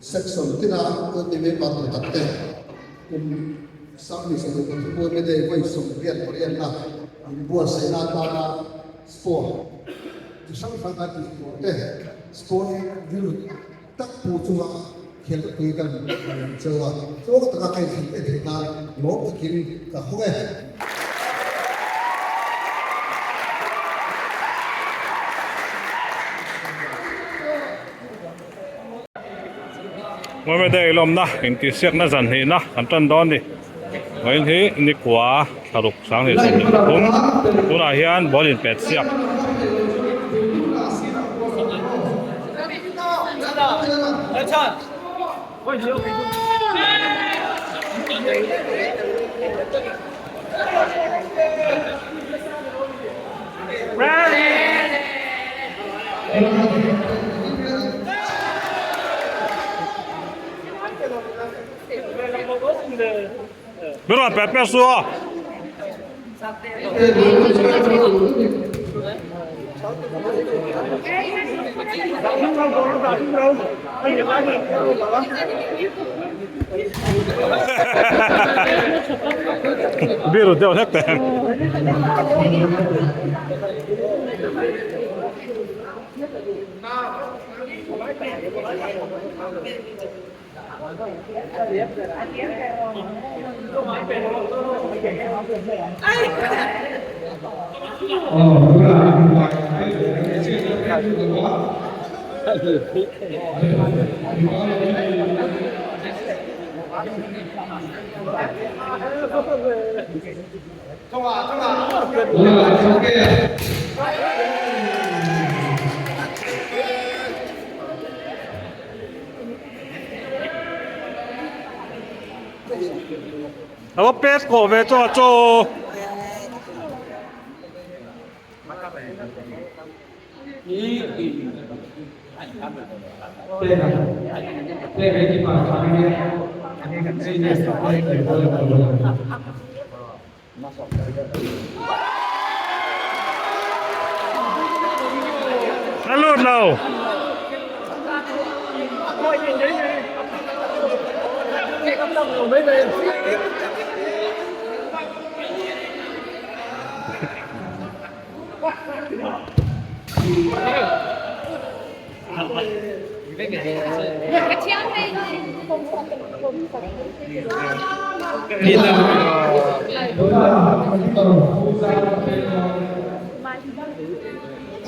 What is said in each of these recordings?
Section tina UNP member tur tak te kum 2023 May Day vawi 88 na inbuatsaihna atana sport chi hrang hrang a tih tur te sport rilru tak pu chunga khelh pui kan rawn cheu a, tluang taka ka inthlan ve theih nan lawm takin ka hawng e. Ngawime Day lawmna intihsiakna zan hnihna kan tan dawn a ni. Vawiin hi nikua thlaruk 2023 tunah hian ball inpet siak. Bera pet pet su a. Biru deuh hlek teh. A va pet khawh ve chu a chaw. A lut lo.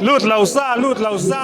Lut lo sa, lut lo sa.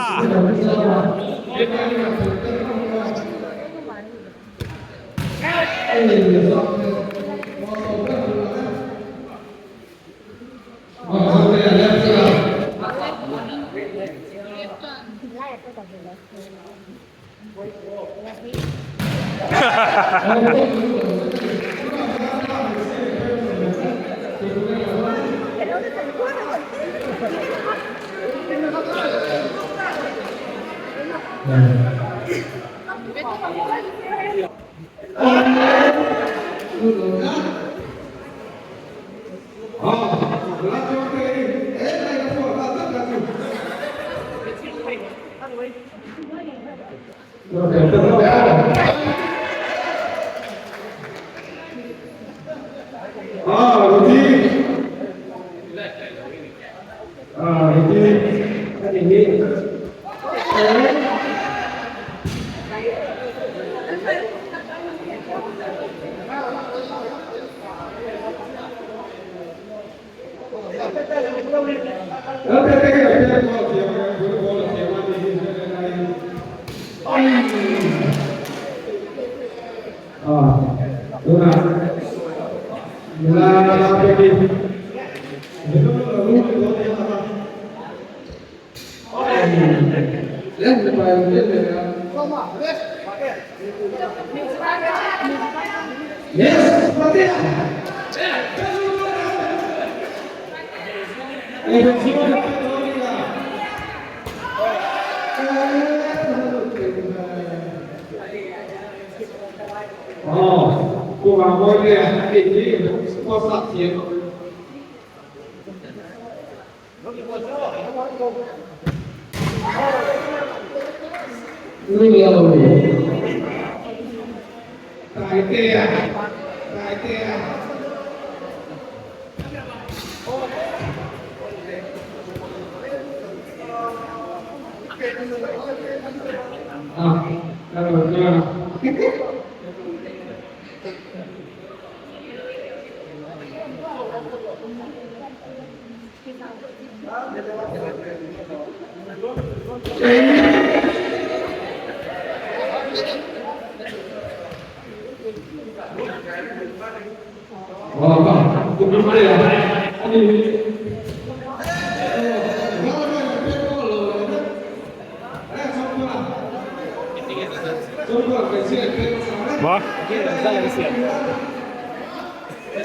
Ma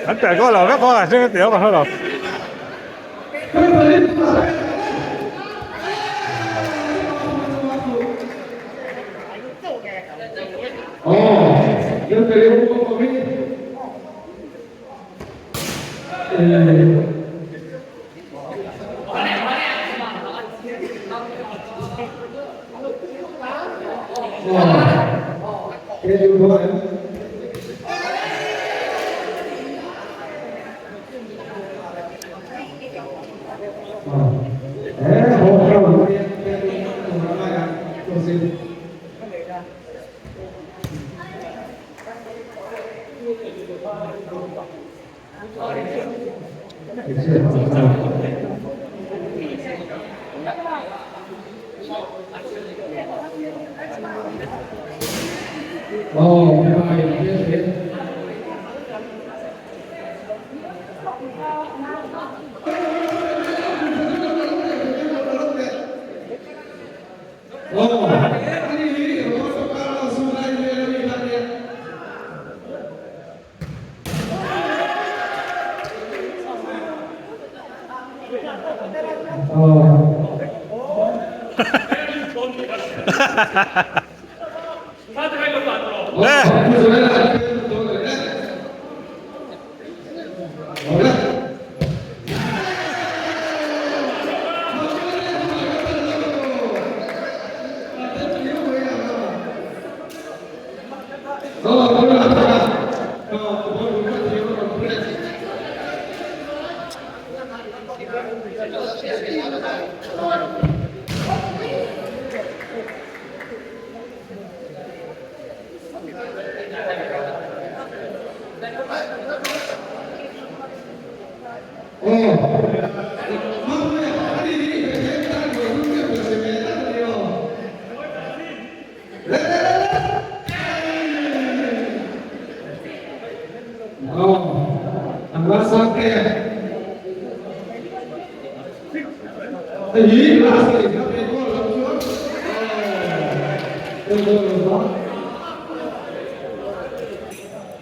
An peh ko lo vek aw a ti awm a hre lo.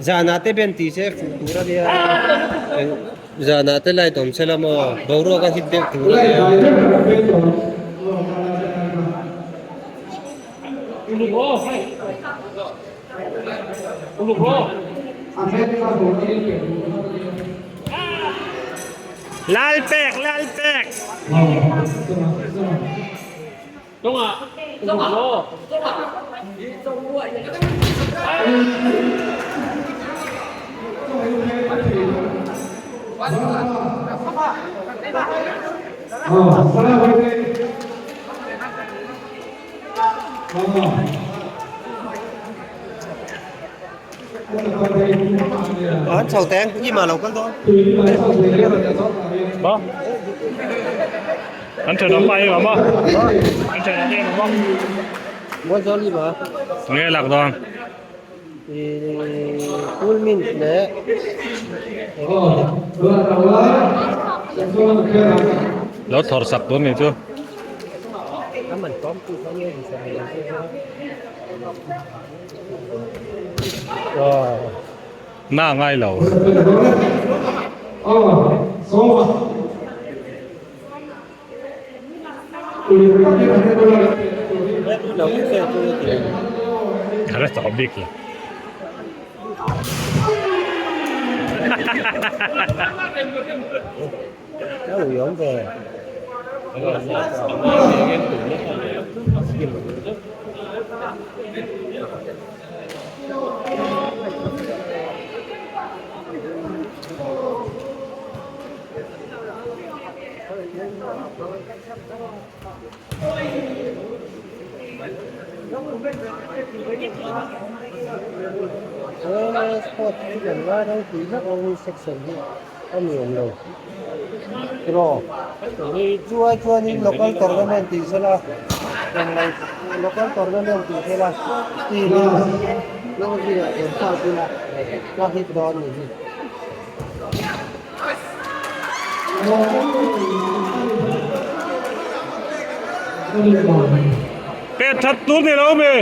Zanah te ben tih se fuh tur a nia zanah te light awm se la maw boruak a hit deuh tur a nia. Lalpek Lalpek. An chho teng i mah lo kal dawn. Ba. An thenawm pa hi awm a. An thenawm hi awm a. Mual zawn i ma. Nge lak dawn. I cool mint leh Lo thawr sak tur ni chu. Na ngai lo. Ka la tawh bik lo. He sport hi kan ngai ropui vek ang hi section hi a ni awm lo tiraw chuai chuanin local tournament tih sela englo local tournament tih sela team in lawngzingah kan chhuak ila ka hit dawn a nih hi. Pet that tur ni lo mi.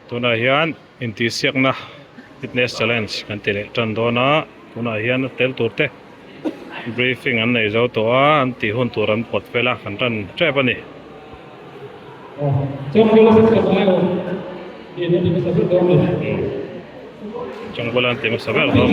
Tunah hian intihsiakna fitness challenge kan ti leh tan dawn a tunah hian tel tur te briefing an nei zo tawh a an tih hun tur an pawt fel a kan tan tep a ni. Chawngkawla an ti hmasa ber dawn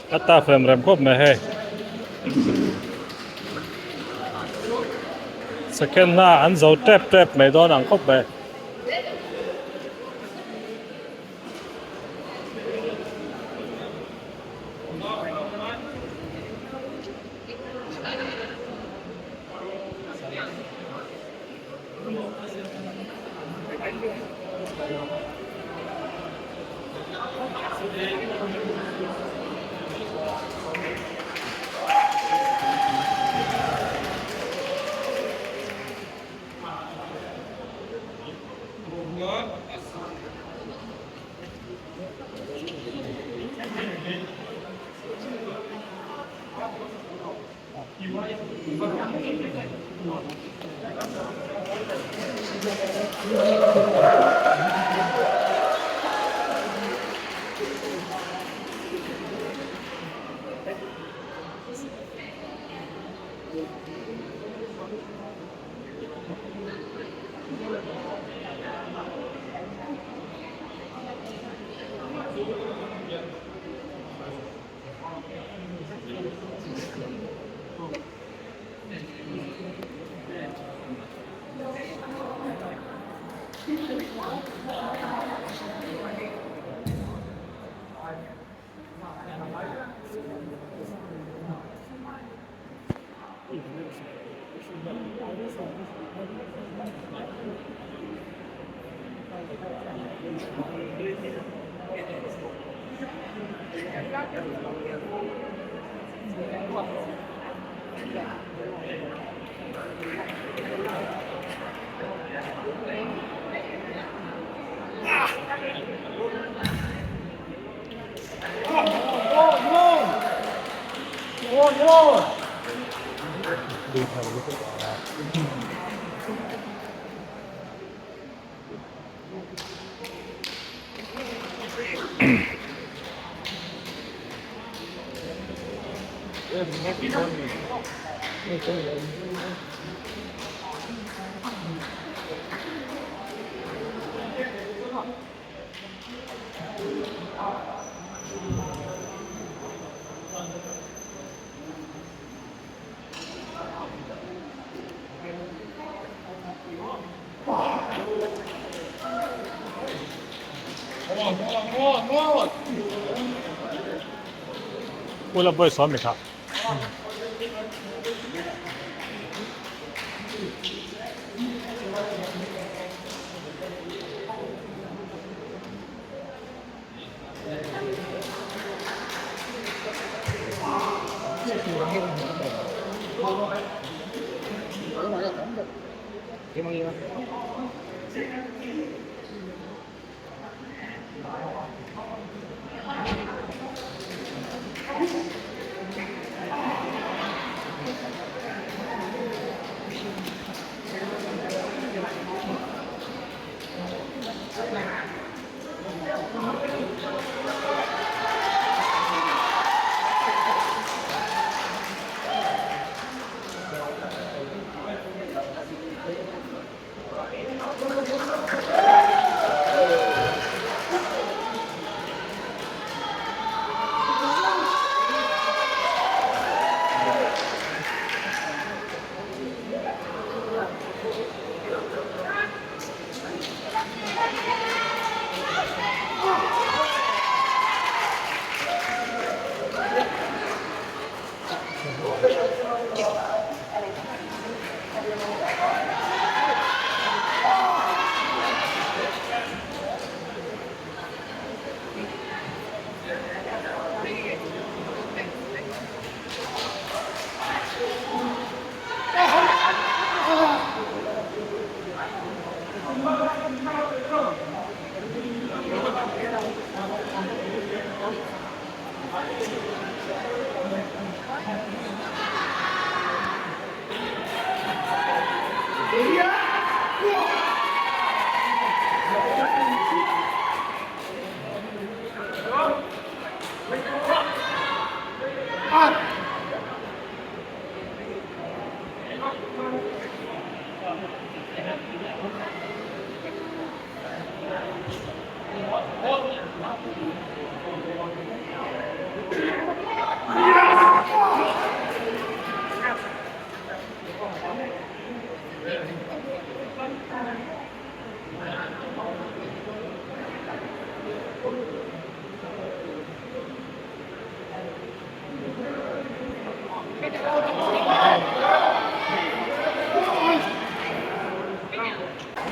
A taf rem rem khawp mai hei second na an zo tep tep mai dawn ang khawp mai. Ula boy sawm mi kha.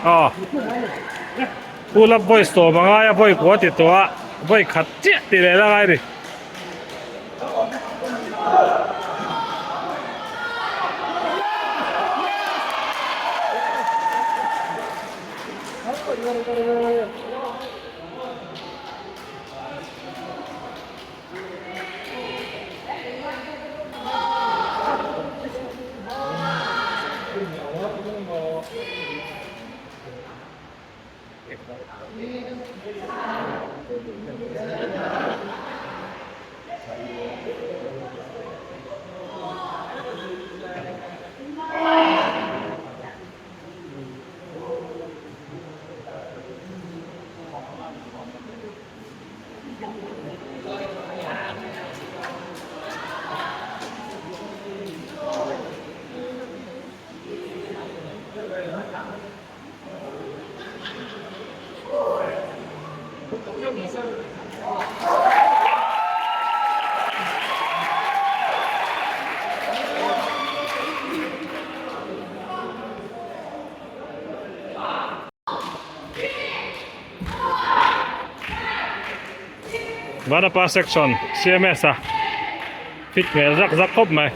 Aw. Pull up vawi sawm a ngai a vawi kua ti tawh a vawi khat chiah tih leh la ngai a ni. Vanapa section CMS a fit hmel zak zak khawp mai.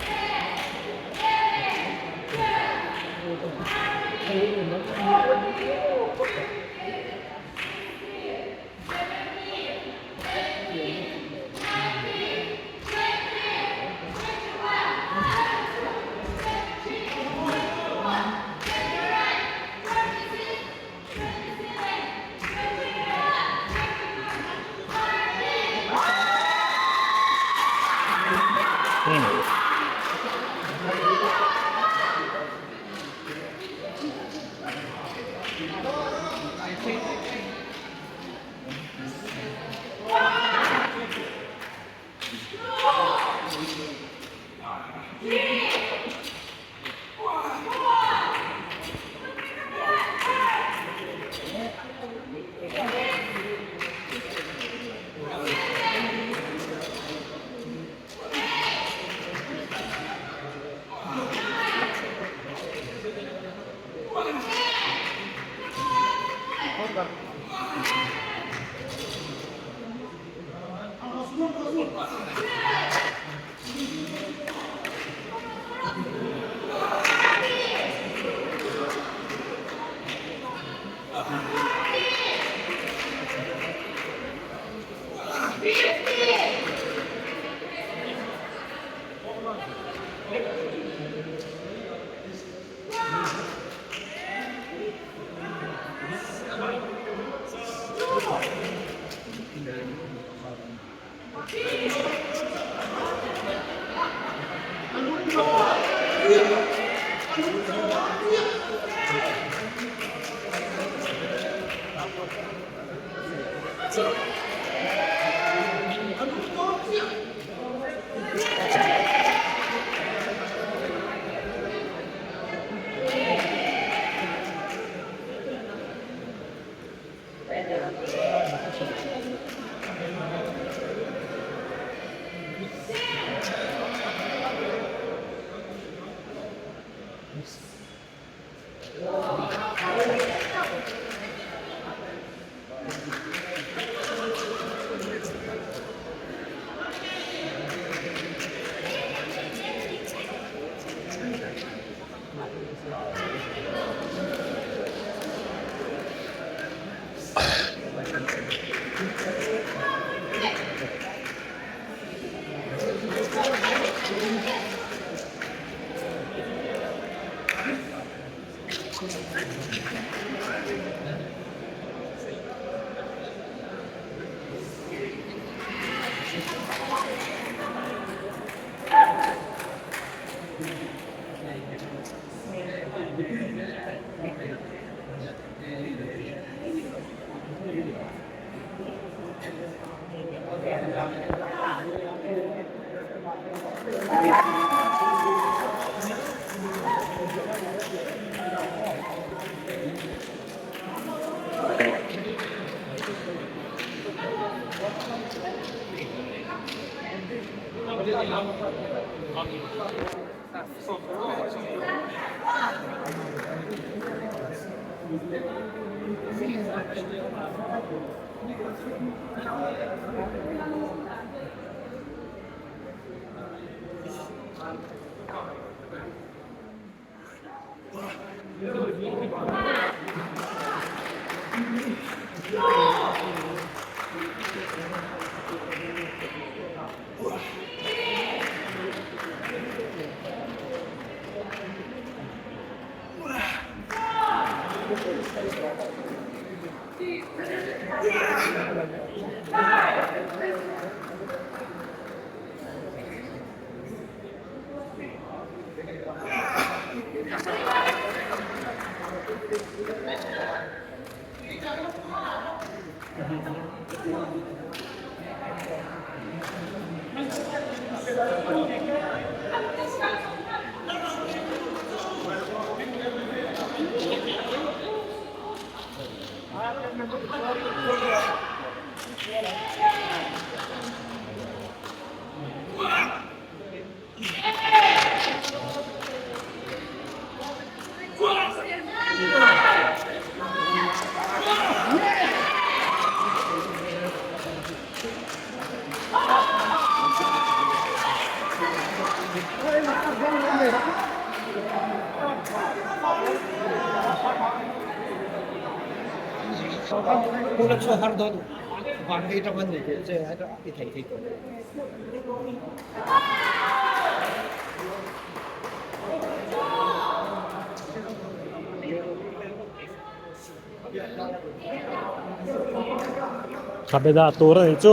Khabe dah tur a nih chu.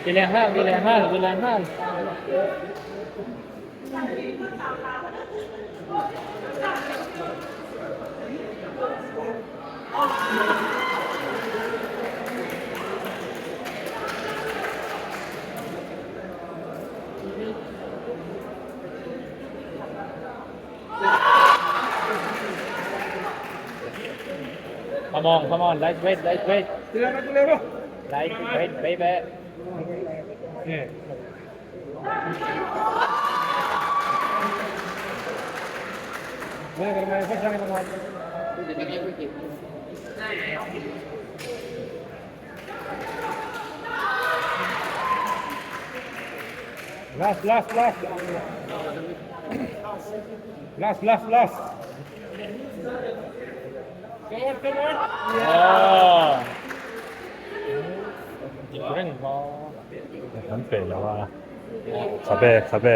ตีแรงมากตีแรงมากตีแรงมาก Come on, come on, light weight, light weight. Light weight, baby. Last, last, last. Last, last, last. Come on, come on. Oh. Different mo. An pe lo a. Khabe, khabe.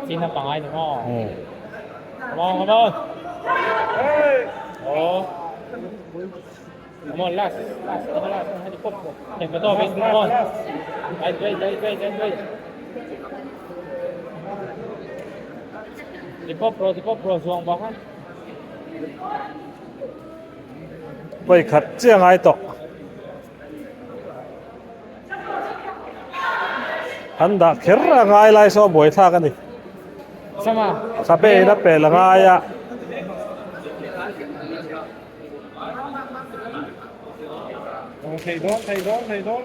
Sino pangalan mo? Hmm. Come on, come on. Hey. Oh. Come on, last, last, come on, last. Ano po? Ito, Last, come last, on. last. Light weight, light weight, light weight. Di po pro, zuang ba ka? Voi khat chiang ai tawh. An dah kher a ngai lai saw buai thlak a ni. Sama. Khabe in a pel a ngai a. Thầy đón, thầy đón, thầy đón.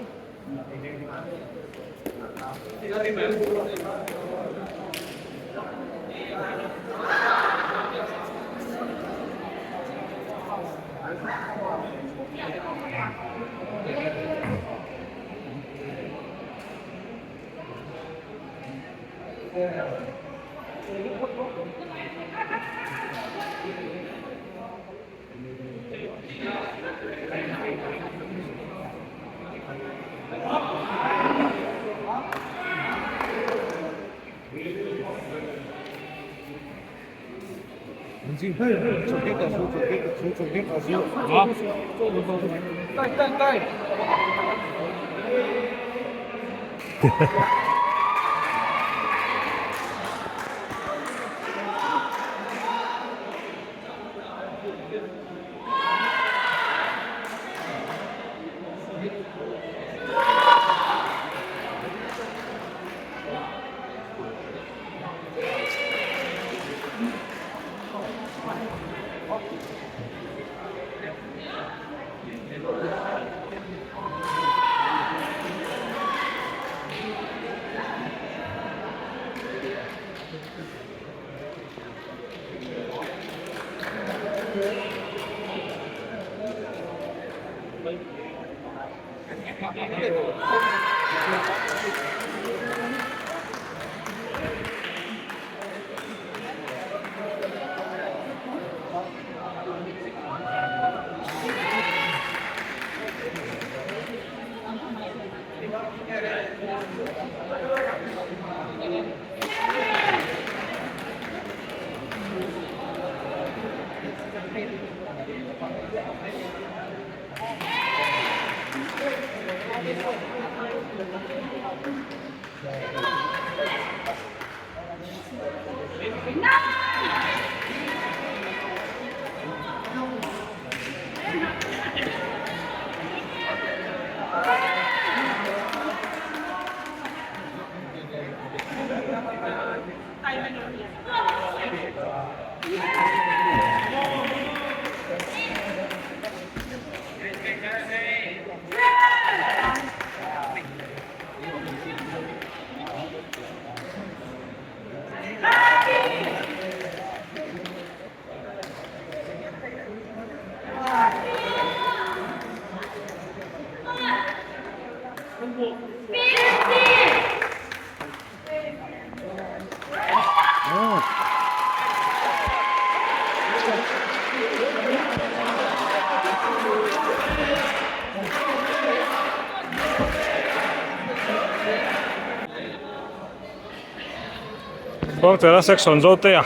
Kawngchera section zo te a.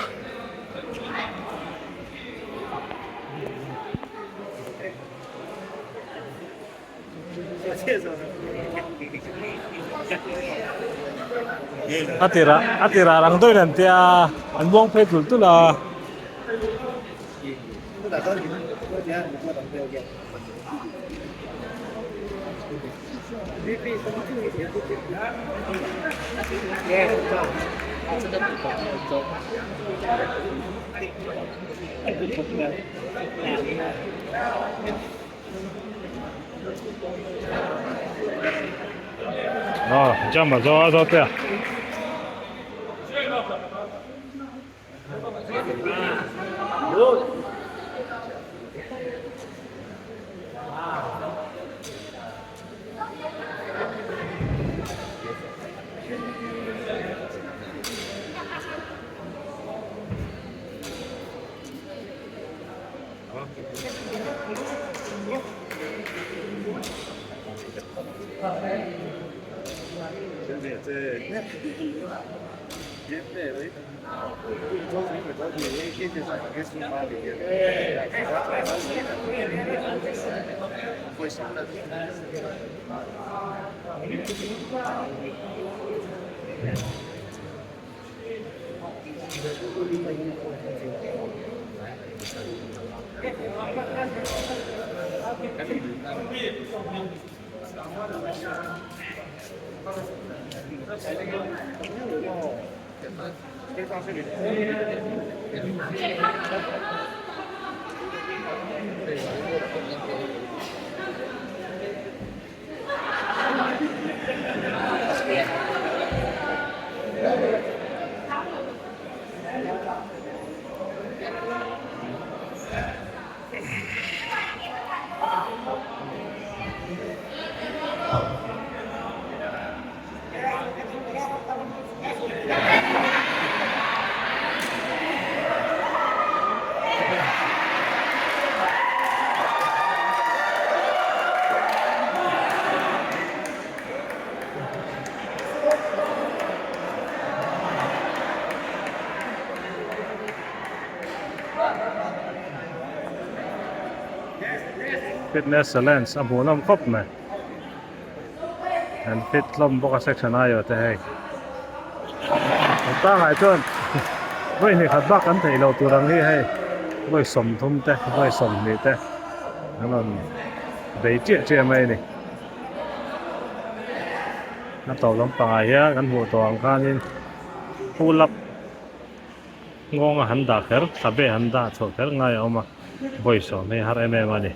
A tirah a tirah rang dawih an tia an buang phei tul tul a. Aw jump a zo a zo te a. Fitness challenge a hmuhnawm khawp mai. An fit hlawm bawk a section aiawh te hei. An pangai chuan vawi hnih khat bak kan theih loh tur ang hi hei vawi 30 te vawi 20 te an rawn bei chiah chiah mai a ni. A tawp lampangah hian kan hmuh tawh ang khanin pull up nghawng a han dah kher khabe han dah chhuah kher ngai a awm a vawi sawm hi har em em a ni.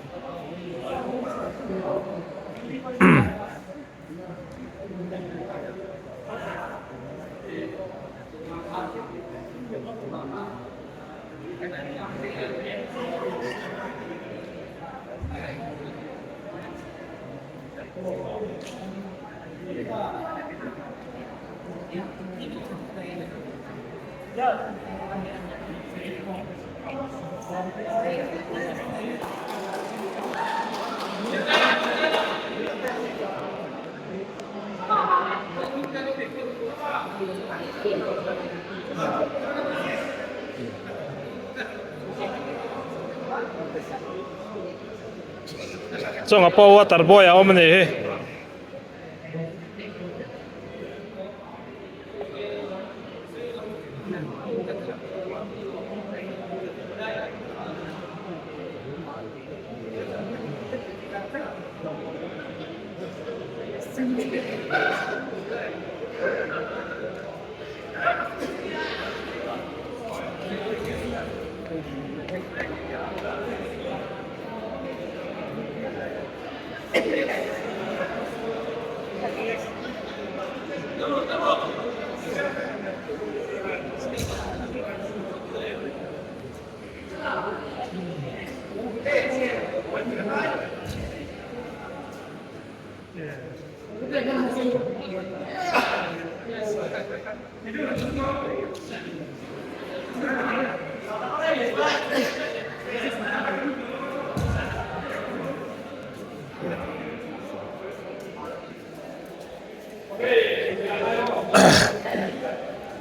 Chunga pawh water boy a awm a nih hi.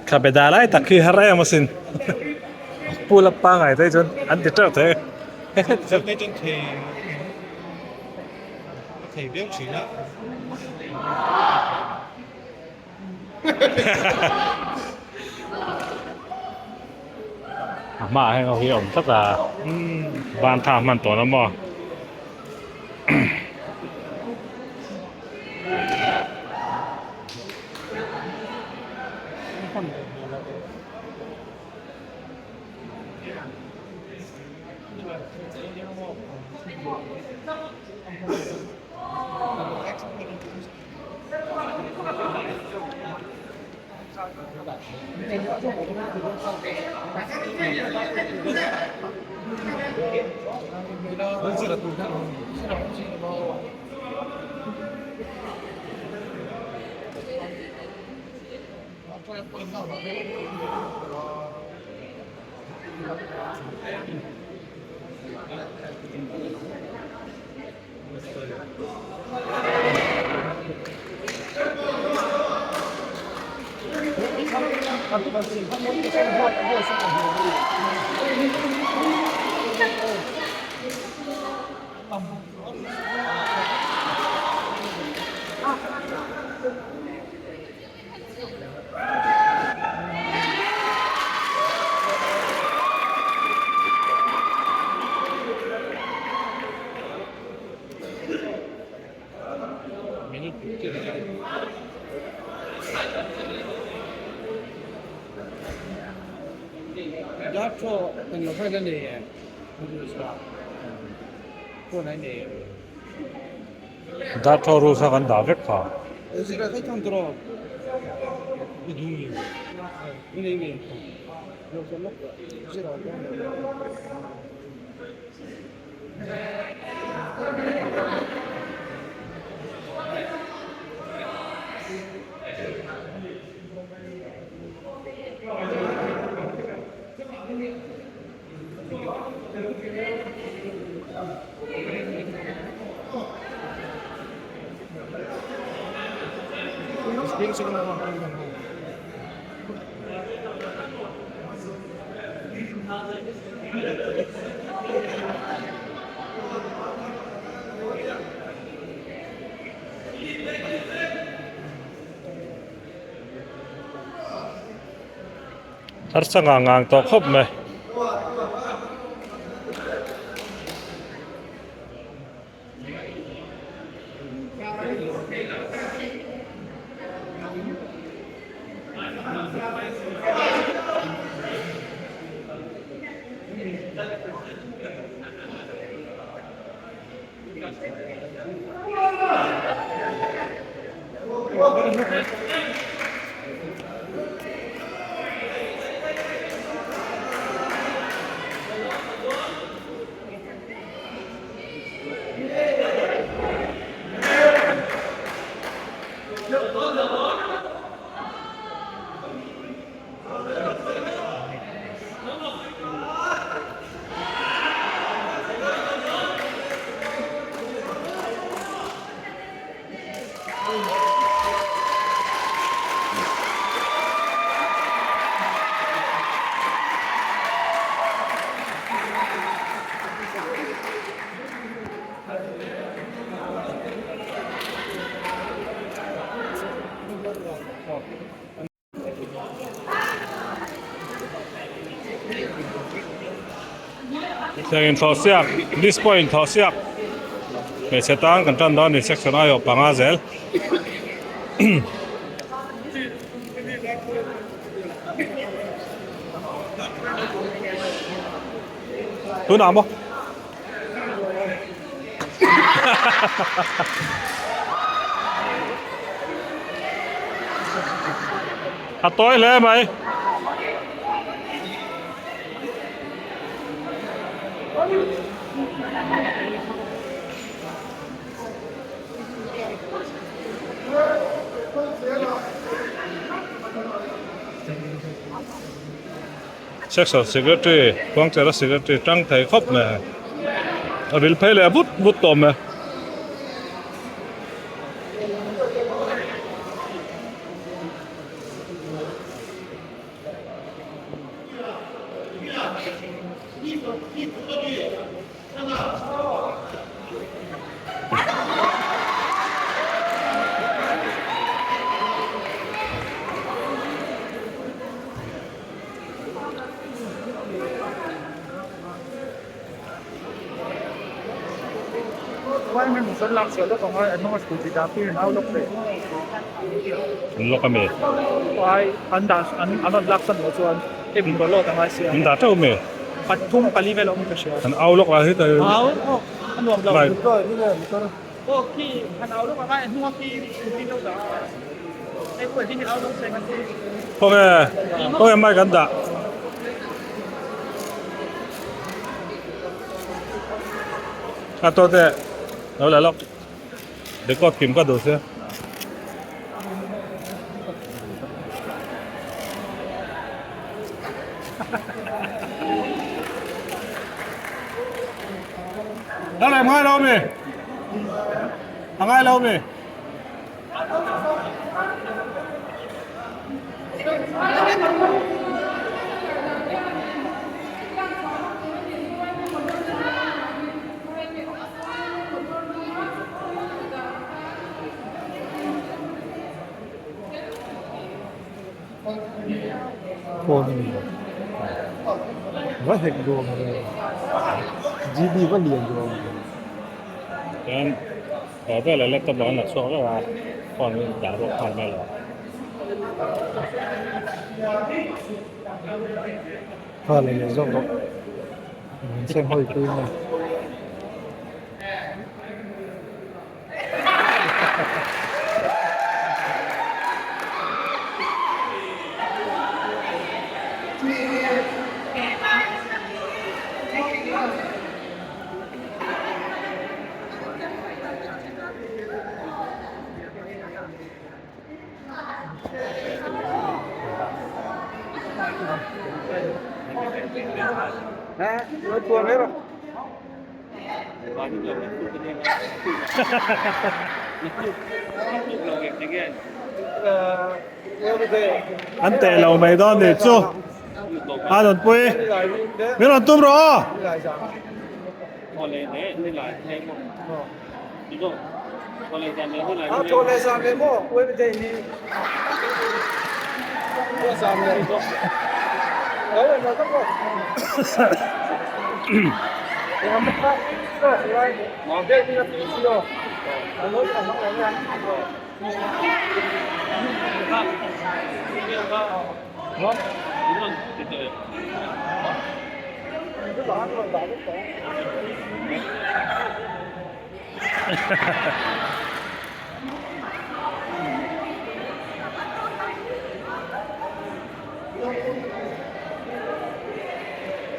Khabe dah lai tak khi har em asin pool a pangai te chuan an ti teuh thei Thei viau thin a. A hmaah heng ho hi a awm tlat a ban tha hman tawh na maw. Darthlaw rules kha kan dah vek kha. Harsa ngang ngang tawh khawp mai. Tiang in thlawh siak this point thlawh siak hmeichhe tan kan tan dawn a ni section aiawh panga zel. Tunah maw? A tawi hle mai. Section Secretary Khuangchera Secretary tang thei khawp mai a vil phei leh vut vut tawh mai. An lock ami? An dah teuh ami? An au lawk lah hi ta Right. Khawnge khawnge mic an dah. A to te lo la lawk record kim ka duh sia. Đó là em ngai đâu mi? A ngai lo mi? Phone a ni lo va hek dawn a GB va lian dawn a. Chuan Tah velah laptop ah an la chhuak vek a phone in dah ruak nghal mai lo. Kha leh leh zawk rawh min seng hawi pui mai. An teh lo mai dawn nih chu. A rawn pui. Min rawn tum rawh aw.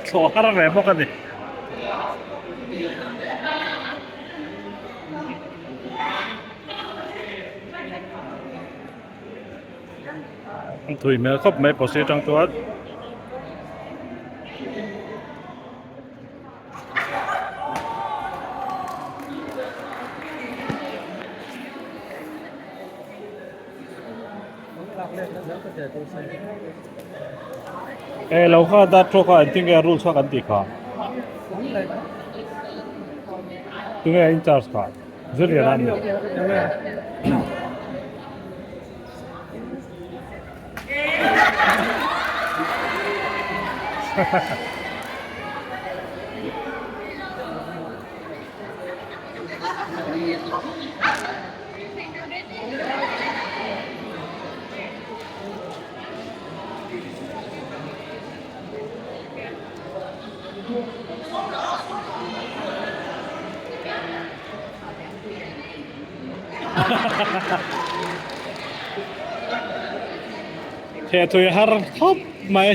Thlawh har ve bawk a ni. An thui hmel khawp mai posi atang chuan. E lo kha dat throw kha engtin nge rules kha kan tih kha tunge in charge kha zirlian a ni. Theh thui har khawp mai.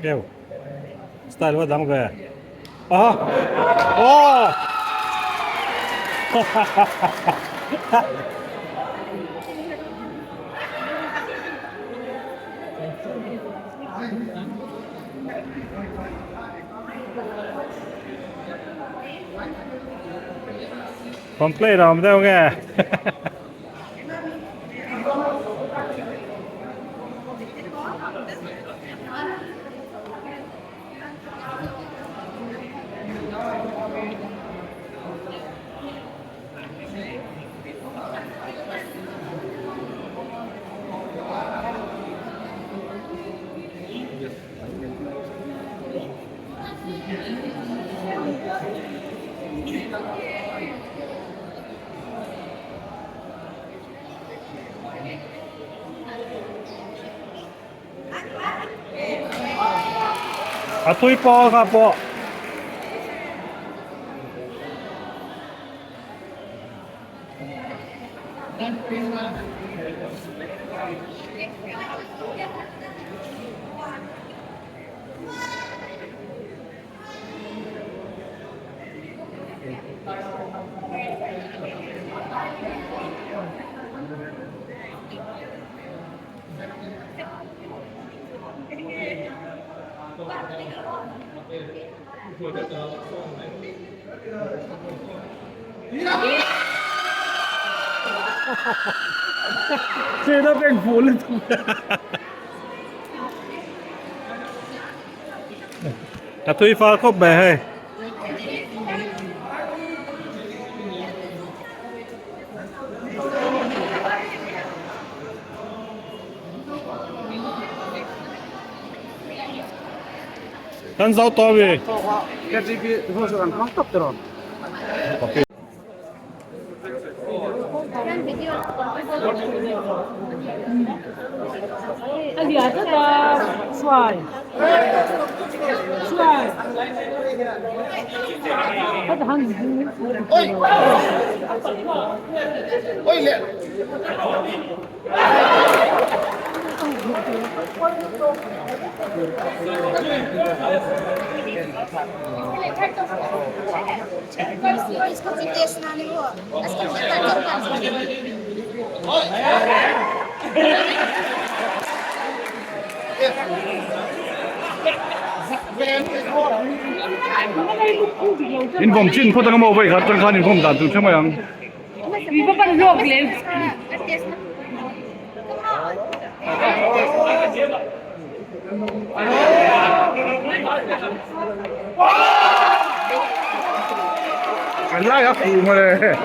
Deuh style va dang ve a aw Complain a awm deuh nge? A tui pawl kha pawh. Chena pek fuh lutuk. A tui fal khawp mai hei. Kan zo tawh mi. In vawm chin phawt anga maw vei khat tang khan in vawm dan tur hre mai ang. An lai a fu mawle.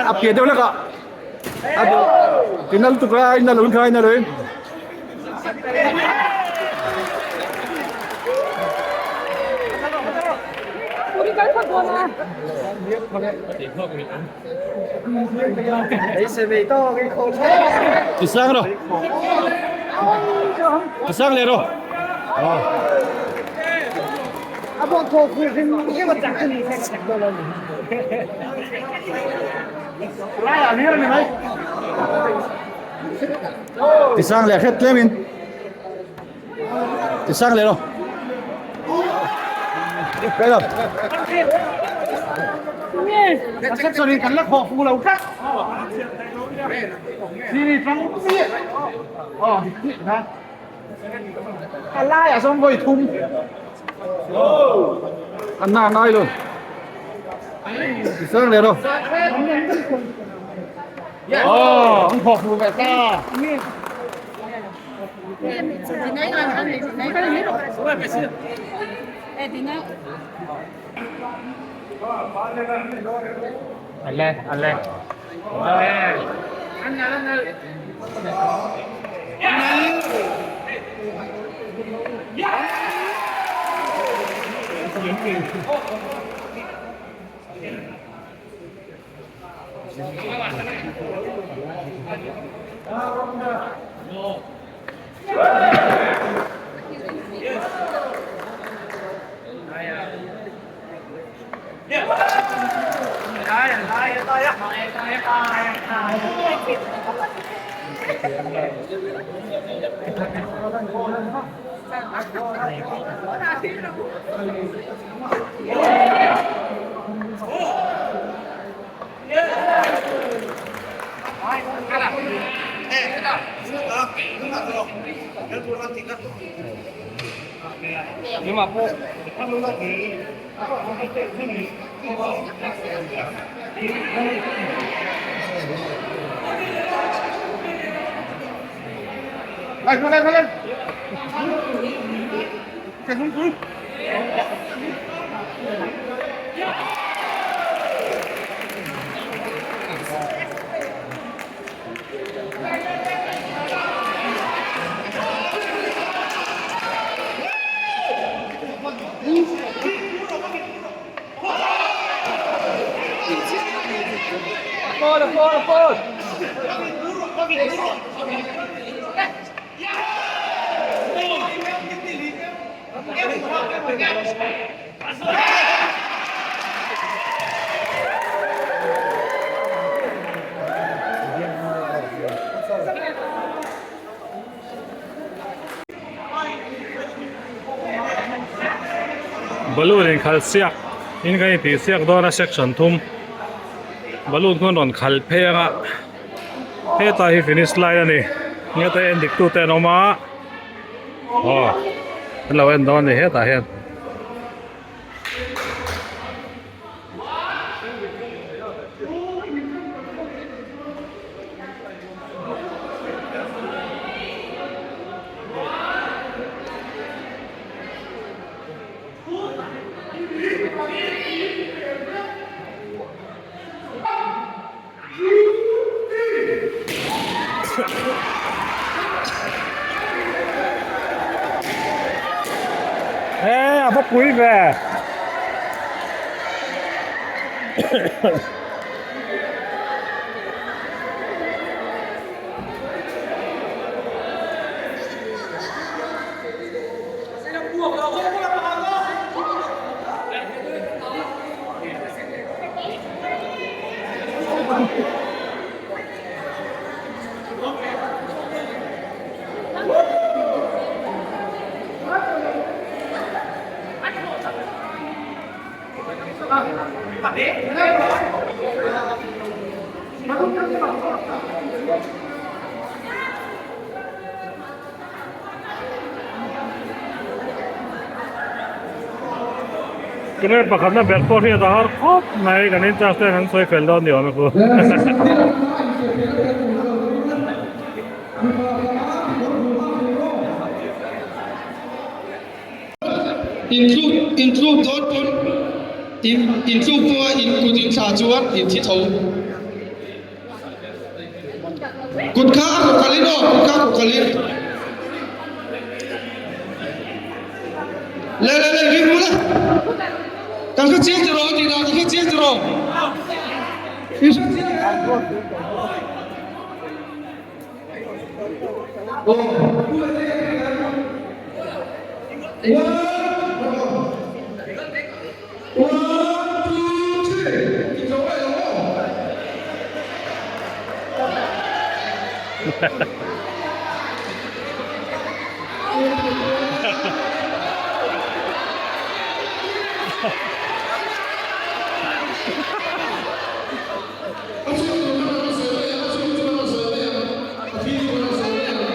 A pian deuh hlek a a ti nal tuk lai na lo in khai na lo in. Ti sang rawh ti sang leh rawh. Ti sang leh hret tlem in ti sang leh rawh. Kai lo. An na ngai lo. Ti sang leh rawh. Oh, an thawk fu ve ta. Balloon in khalh siak in kan intih siak dawn a section thum balloon khawn rawn khalh phei ang a hetah hi finish line a ni heta en dik tute an awm a aw an lo en dawn a ni hetah hian. Ê a va pui ve Tunge pakhatna ber pawh hriat a har khawp mai kan in charge ten an sawi fel dawn ni awm e khu. Intluk intluk dawn pawn in intluk pawha in kut in thlah chuan in thi tho. Kut kha a kawkalh in aw, kut kha a kawkalh in. Le le le ring ru la. Kan hre chiang tiraw a tih dan, kan hre chiang tiraw. I hre chiang em? Aw. One, one, two, three. Ti zo ai lo aw. A chhung tur kha kan sawi mai ang, a chhung chu kan sawi mai ang, a thi chu kan sawi mai ang.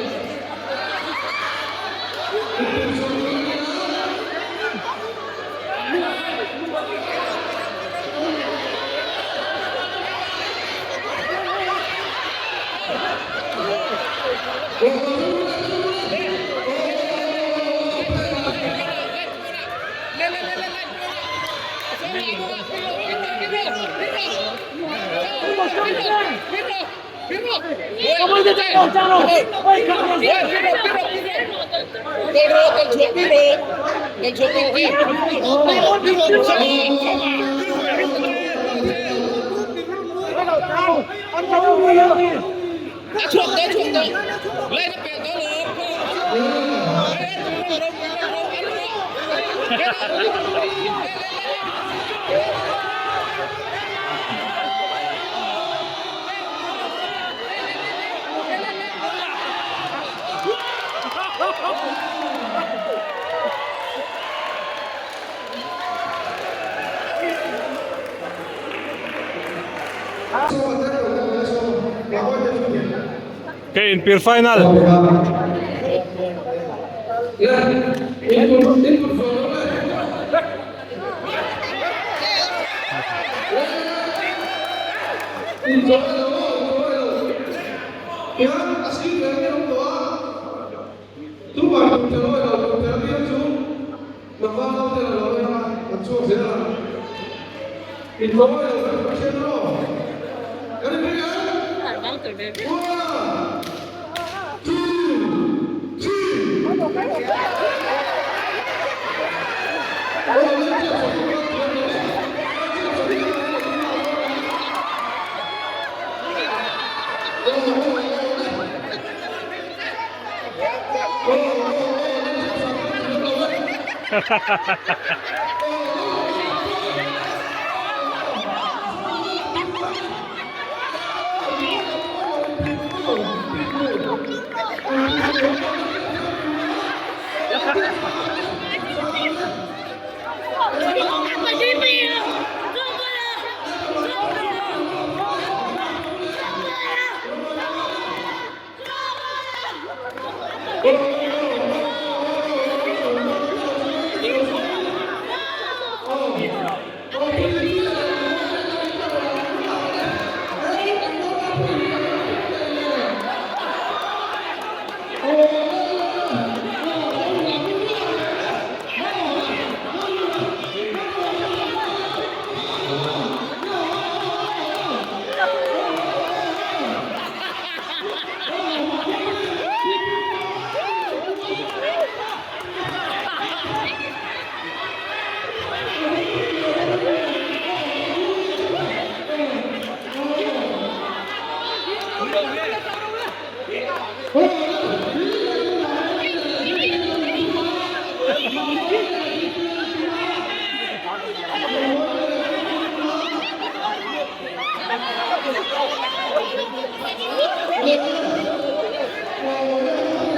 Ke inpir final.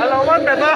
Alo man bet a.